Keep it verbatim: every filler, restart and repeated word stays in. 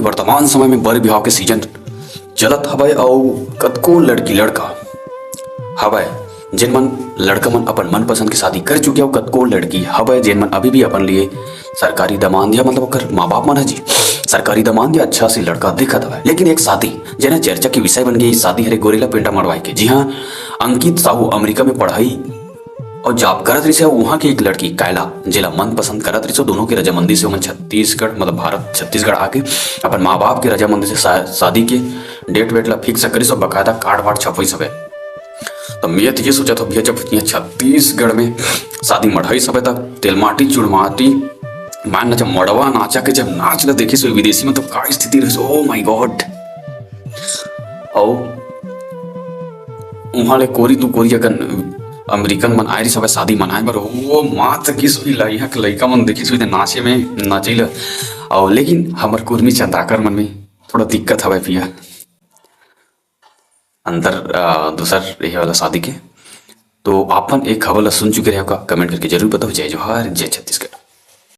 वर्तमान समय में बर बिहाव के सीजन चलत हवय अउ कतको लड़की लड़का हवय, जेन मन, लड़का मन अपन मनपसंद के शादी कर चुके हे अउ कतको लड़की हवय, जेन मन अभी भी अपन लिए सरकारी दामाद या मतलब ओकर माँ बाप मन ह जी, सरकारी दामाद या अच्छा से लड़का देखत हवय। लेकिन एक शादी, जेन ह चर्चा के विषय बन गे, शादी हरे गोरेला पेंटा मड़वाई के। जी हाँ, अंकित साहू अमेरिका में पढ़ाई अउ जॉब करत रहिस हे, उहाँ के एक लड़की कायला, जेला मन पसंद करत रहिस, दोनों के रजामंदी से ओमन छत्तीसगढ़, मतलब भारत, छत्तीसगढ़ आके अपन माँ बाप के रजामंदी से शा-, शादी के डेट वेट ला फिक्स करिस अउ बकायदा कार्ड वार्ड छपवाइस हवे। त मैं तो ये सोचत हव भैया, जब ये छत्तीसगढ़ में शादी मढ़ाइस हवे, त तेलमाटी चुड़माटी मान ना, जब मड़वा नाचा के जब नाच ला देखिस विदेशी में, तो का स्थिति रहिस, oh my God। अउ उहाँ ले कोरी दू कोरी अकन अमेरिकन मन आए रहिस हवय शादी मनाए बर। ओ मात की सोई ला, इहाँ के लइका मन देखिस होही नाचे में, नाचे ला। अउ लेकिन हमर कुर्मी चंद्राकर मन में थोड़ा दिक्कत हवय भैया। अंदर, अ, दूसर ये वाला शादी के। तो आपन एक खबर ला सुन चुके रहे का, कमेंट करके जरूर बताओ। जय जोहार, जय छत्तीसगढ़।